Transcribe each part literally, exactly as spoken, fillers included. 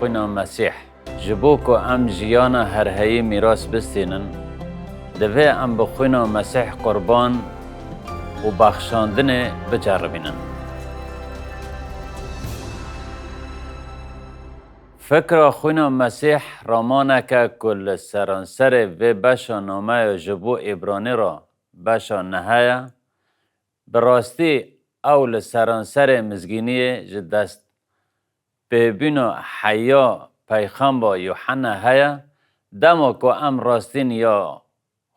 Xwîna Mesîh. Ji bo ku em jiyana herheyî mîras bistînin, divê em bi xwîna Mesîh qurban û bexşandinê biceribînin. Fikra xwîna Mesîh ramaneke ku li seranserê vê beşa nameya ji bo Îbranî re beşa nehe ye. Bi rastî ew li seranserê mizgîniyê ji dest pêbûna heya peyxemba Yuhanna heye, dema ku em rastîn ya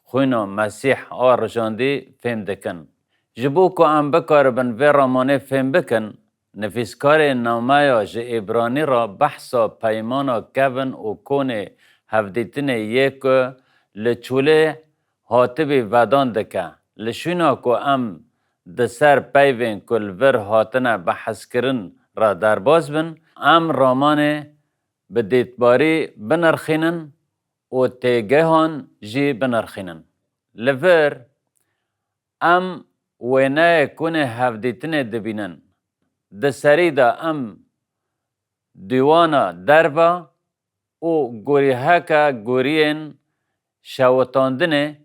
xwîna Mesîh a rijandî fêm dikin. Ji bo ku em bikaribin vê ramanê fêm bikin, nivîskarê nameya ji Îbranî re behsa peymana kevin û konê hevdîtinê yê ku li çolê hatibî vedan dike. Li şûna ku em di ser peyvên ku li vir hatine behskirin re derbas bin, em ramanê bi dîtbarî binirxînin û têgehan jî binirxînin. Li vir em wêneyê konê hevdîtinê dibînin. Di serî de em dîwana derve û gorîheke goriyên şewitandinê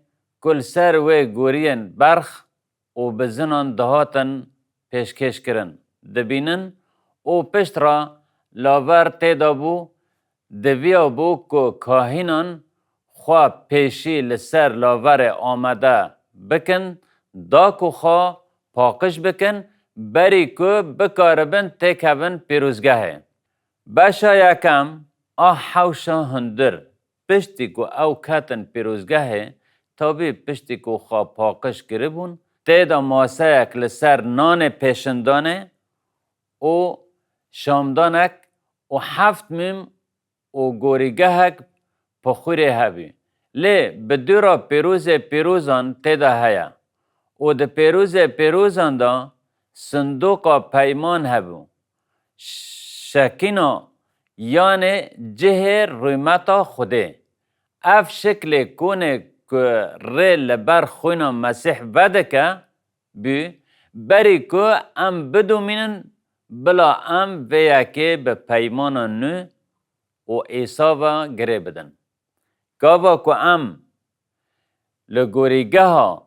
ku li ser wê goriyên berx û bizinan dihatin pêşkêşkirin dibînin û pişt re laver tê de bû, diviya bû ku kahînan xwe pêşî li ser laverê amade bikin, da ku xwe paqij bikin, berî ku bikaribin têkevin pîrozgehê. Beşa yekem a hewşa hundir, piştî ku ew ketin pîrozgehê, tabî piştî ku xwe paqij kiribûn, tê de maseyek li ser nanê pêşindanê û şamdanek û heft mîm û gorîgehek pixûrê hebû. Lê bi dû re pêrozê pêrozan tê de heye û di pêrozê pêrozan de sindoqa peyman hebû. Şekîna yanê cihê rûmeta Xwedê. Ev şiklê konê ku rê li ber xwîna Mesîh vedike, bû, berî ku em bidomînin, bila em vê yekê bi peymana nû û Îsa ve girê bidin. Gava ku em li gorîgeha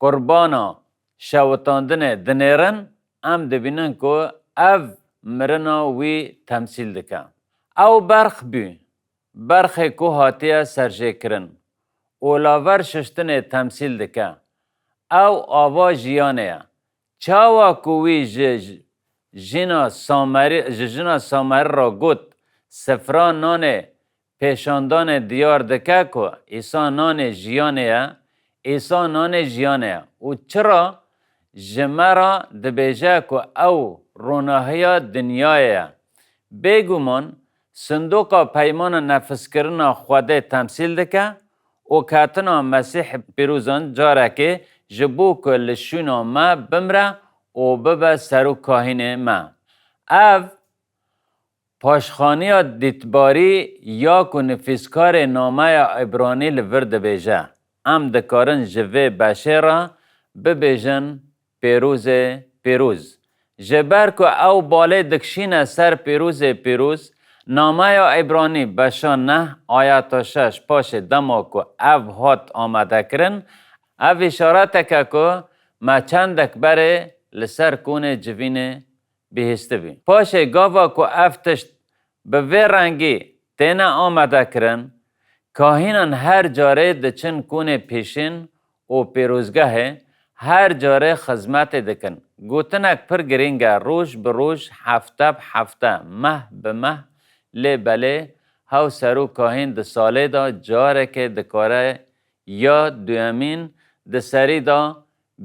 qurbana şewitandinê dinêrin, em dibînin ku ev mirina wî temsîl dike. Ew berx bû, berxê ku hatiye serjêkirin û laver şiştinê temsîl dike. Ew ava jiyanê ye. Çawa ku wî ji jina Samerî, ji jina Samerî re got, sifra nanê pêşandanê diyar dike ku Îsa nanê jiyanê ye, Îsa nanê jiyanê ye û çira ji me re dibêje ku ew ronahiya dinyayê ye. Bêguman, sindoqa peymana nefiskirina Xwedê temsîl dike û ketina Mesîh pîrozan carekê ji bo ku li şûna me bimre û bibe serokahînê me. Ev paşxaniya dîtbarî ya ku nivîskarê nameya Îbranî li vir dibêje, em dikarin ji vê beşê re bibêjin pêrozê pêroz. Ji ber ku ew balê dikişîne ser pêrozê pêroz, nameya Îbranî beşa neh ayeta şeş paşê dema ku ev hat amadekirin, ev îşareteke ku me çendek berê li ser konê civînê bihîstibî. Paşê gava ku ev tişt bi vê rengî têne amadekirin, kahînan her carê diçin konê pêşîn û pêrozgehê, her carê xizmetê dikin. Gotinek pir girîng e, roj bi roj, hefte bi hefte, meh bi meh, lê belê hew serokahîn di salê de carekê dikare ya duyemîn di serî de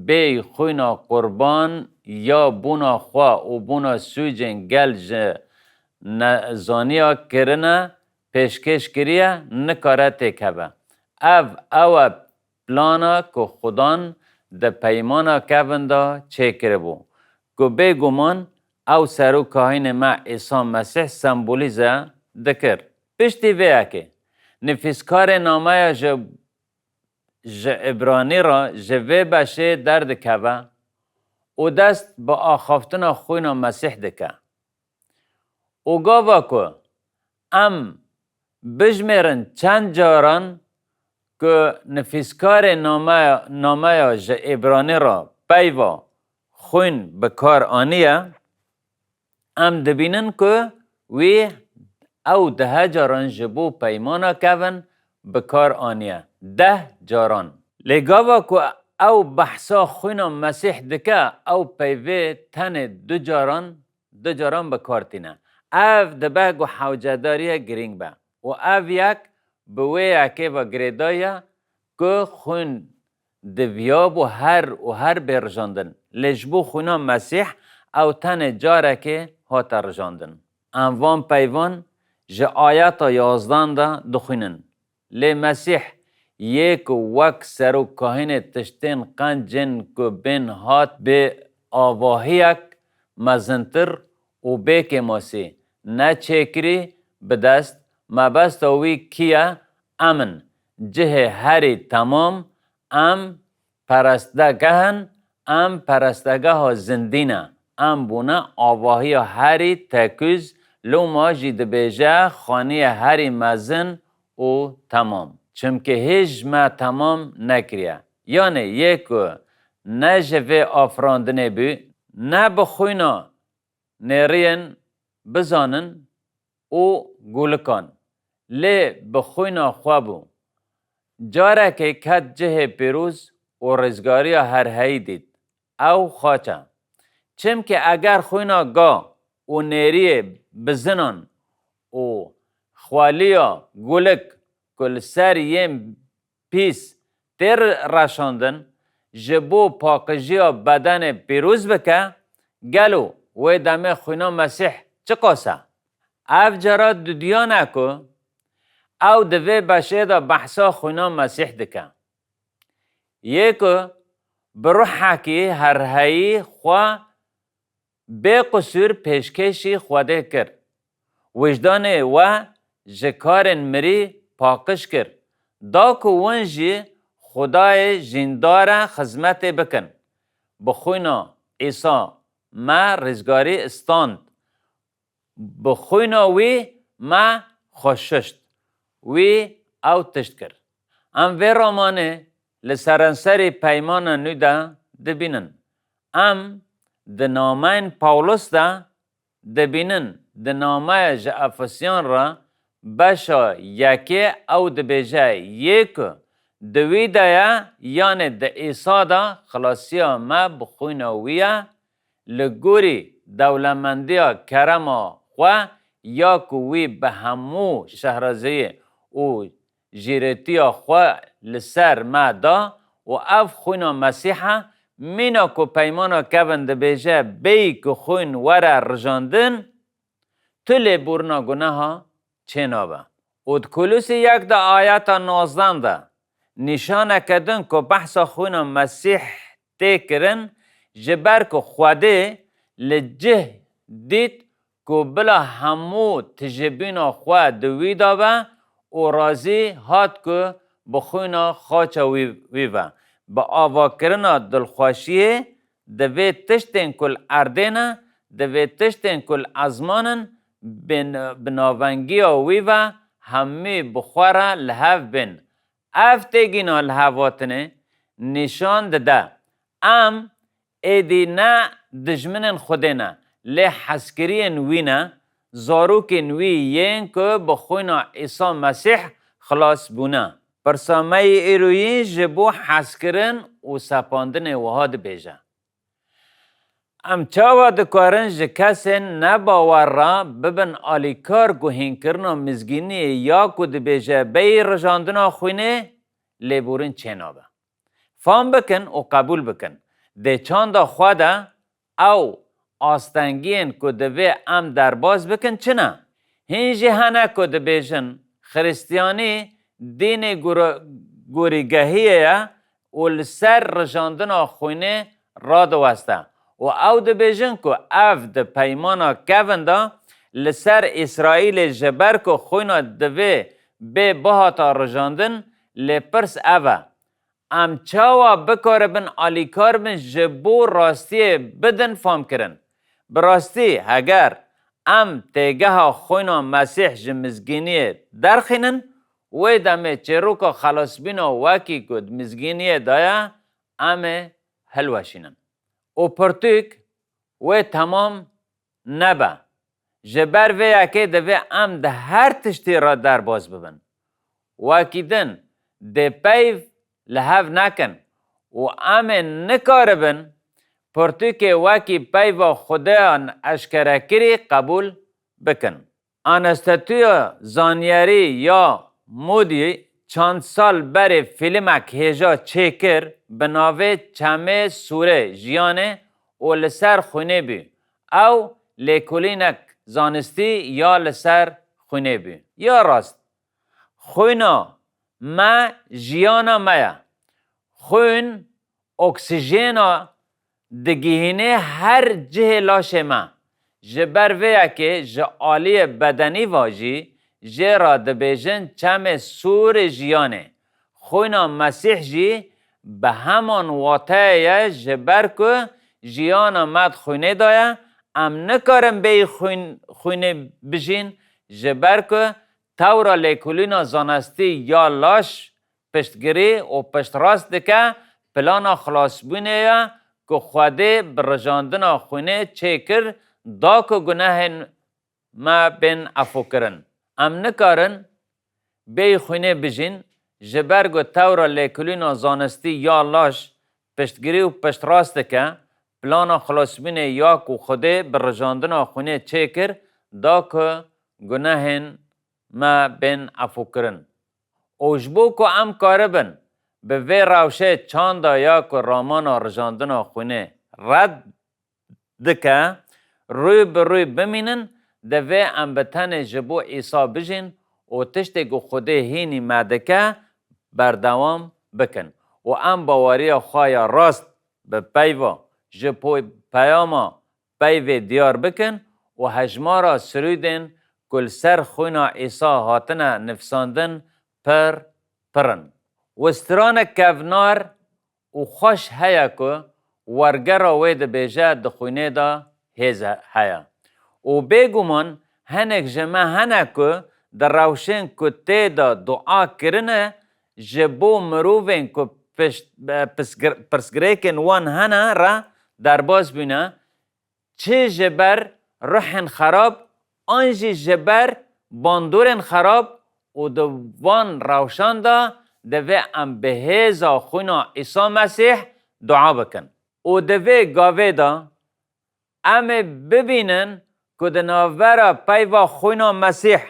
bêyî xwîna qurban ya bona xwe û bona sûcên gel ji nezaniya kirine pêşkêş kiriye, nikare têkeve. Ev, ew e plana ku Xudan di peymana kevin de çêkiribû, ku bêguman ew serokahînê me Îsa Mesîh sembolîze dikir. Piştî vê yekê, nivîskarê nameya ji ji Îbranî re ji vê beşê derdikeve û dest bi axaftina xwîna Mesîh dike. Û gava ku Em bijmêrin çend caran ku nifîskarê nameya, nameya ji Îbranî re peyva xwîn bi kar aniye, em dibînin ku wî ew dehe caran ji bo peymana kevin bi kar aniye. Deh caran. Lê gava ku ew behsa xwîna Mesîh dike, ew peyvê tenê du caran, du caran bi kar tîne. Ev dibe ku hewcedariye girîng be. Û ev yek bi wê yekê ve girêdayî ye ku xwîn diviyabû her û her bê rijandin. Lê ji bo xwîna Mesîh ew tenê carekê hate rijandin. Em van peyvan ji ayeta yazdan de dixwînin. Lê Mesîh yê ku wek serokahînê tiştên qencên ku bên hat bi avahiyek mezintir û bê kêmasî, ne çêkirî bi dest, mebesta wî kî ye? Em in. Cihê herî temam, em perestgeh in, em perestgeha zindî ne. Em bûne avahiya herî tekûz, loma jî dibêje xaniyê herî mezin û temam. Çimkî hîç me temam nekiriye. Yanê yê ku ne ji vê afirandinê bû, ne bi xwîna nêriyên bizanin û gûlikan, lê bi xwîna xwe bû. Carekê ket cihê pîroz û rizgariya herheyî dît. Ew xaç e. Çimkî eger xwîna ga û nêriyê bizinan û xweliya gulik ku li ser yên pîs tê reşandin, ji bo paqijiya bedenê pîroz bike, gelo wê demê xwîna Mesîh çiqas e? Ev cara dudiyan e ku ew di vê beşê de behsa xwîna Mesîh dike. Yê ku bi ruhekî herheyî xwe bê qisûr pêşkêşî Xwedê kir. Wijdanê we ji karên mirî paqij kir, da ku win jî Xwedayê jîndare xizmetê bikin. Bi xwîna Îsa me rizgarî stand. Bi xwîna wî me xwe şişt. Wî ew tişt kir. Em vê ramanê li seranserî Peymana Nû de dibînin. Em di nameyên Pawlos de dibînin, di nameya ji Efesiyan re beşa yekê ew dibêje, yê ku di wî de ye, yanê di Îsa de xilasiya me bi xwîna wî ye, li gorî dewlemendiya kerema xwe ya ku wî bi hemû şehrazeyî û jêretiya xwe li ser me da û ev xwîna Mesîh e, mîna ku Peymana Kevin dibêje, bêyî ku xwîn were rijandin, tu lêborina guneha çênabe. Û di Kolosî yek de ayeta nozdan de nîşaneke din ku behsa xwîna Mesîh tê kirin, ji ber ku Xwedê li cih dît ku bila hemû tijebîna xwe di wî de be û razî hat ku bi xwîna xaça wî, wî ve. Bi avakirina dilxweşiyê divê tiştên ku li erdê ne, divê tiştên ku li ezman in, bi, bi navengiya wî ve hemî bi xwe re li hev bên. Ev têgîna li hev hatinê nîşan dide. Em êdî ne dijminên Xwedê ne, lê hezkiriyên wî ne, zarokên wî yên ku bi xwîna Îsa Mesîh xilas bûne. Pirsa me yê îroyî ji bo hezkirin û sepandinê wiha dibêje. Em çawa dikarin ji kesên nebawer re bibin alîkar guhînkirina mizgîniyê ya ku dibêje bêyî rijandina xwînê lêborîn çênabe? Fam bikin û qebûl bikin. Dê çanda xwe de ew astengiyên ku divê em derbas bikin çi ne? Hîn jî hene ku dibêjin, Xiristiyanî dînê gura-, gorîgehiyê ye û li ser rijandina xwînê radiweste û ew dibêjin ku ev di Peymana Kevin de li ser Îsraîlê ji ber ku xwîna divê bê bihata rijandin, lê pirs ev e, em çawa bikaribin alîkar bin ji bo rastiyê bidin famkirin? Bi rastî, heger em têgeha xwîna Mesîh ji mizgîniyê derxînin, wê demê çêroka xelasbûna wekî ku di mizgîniyê de ye, em ê hilweşînin. Û pirtûk wê temam nebe. Ji ber vê yekê divê em di her tiştî re derbas bibin. Wekî din dê peyv li hev nekin û em ê nikaribin pirtûkê wekî peyva Xudeyan eşkerekirî qebûl bikin. Enstîtuya Zanyerî ya Moody çend sal berê fîlmek hêja çêkir bi navê Çemê Sûrê Jiyanê û li ser xwînê bû. Ew lêkolînek zanistî ya li ser xwînê bû. Ya rast, xwîna me jiyana me ye. Xwîn oksîjena digihînê her cihê laşê me. Ji ber vê yekê ji aliyê bedenî ve jî jê re dibêjin çemê sûrê jiyanê. Xwîna Mesîh jî bi heman wateyê ye, ji ber ku jiyana me di xwînê de ye, em nikarin bêyî xwîn-, xwînê bijîn, ji ber ku tewra lêkolîna zanistî ya laş piştgirî û piştrast dike, plana xilasbûnê ye ku Xwedê bi rijandina xwînê çêkir, da ku gunehên me bên efûkirin. Em nikarin bêyî xwînê bijîn, ji ber ku tewra lêkolîna zanistî ya laş piştgirî û piştrast dike, plana xilasbûnê ya ku Xwedê bi rijandina xwînê çêkir, da ku gunehên me bên efûkirin. Û ji bo ku em karibin bi vê rewşê çanda ya ku ramana rijandina xwînê red dike, rû bi rû bimînin, divê em bi tenê ji bo Îsa bijîn û tiştê ku Xwedê hînî me dike, berdewam bikin. Û em baweriya xwe ya rast bi peyva ji po-, peyama peyvê diyar bikin û hejmara sirûdên ku li ser xwîna Îsa hatine nivîsandin pir pir in. Û stranek kevnar û xweş heye ku wergera wê dibêje di xwînê de hêz heye. Û bêguman hinek ji me hene ku di rewşên ku tê de dua kirine ji bo mirovên ku pişt-, e, pisgir-, pirsgirêkên wan hene re derbas bûne, çi ji ber ruhên xerab an jî ji ber bandorên xerab û di van rewşan de divê em bi hêza xwîna Îsa Mesîh dua bikin. Û di vê gavê de em ê bibînin ku di navbera peyva xwîna Mesîh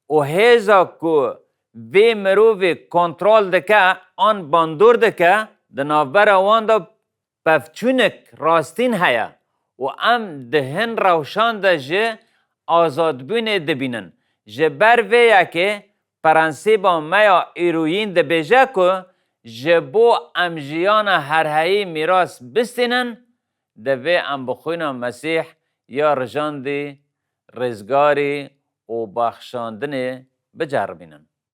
û hêza ku vê mirovê kontrol dike an bandor dike, di navbera wan de pevçûnik rastîn heye û em di hin rewşan de ji azadbûnê dibînin. Ji ber vê yekê prensîba me ya îroyîn dibêje ku ji bo em jiyana herheyî mîras bistînin, divê em bi xwîna Mesîh ya rijandî rizgarî û baxşandinê biceribînin.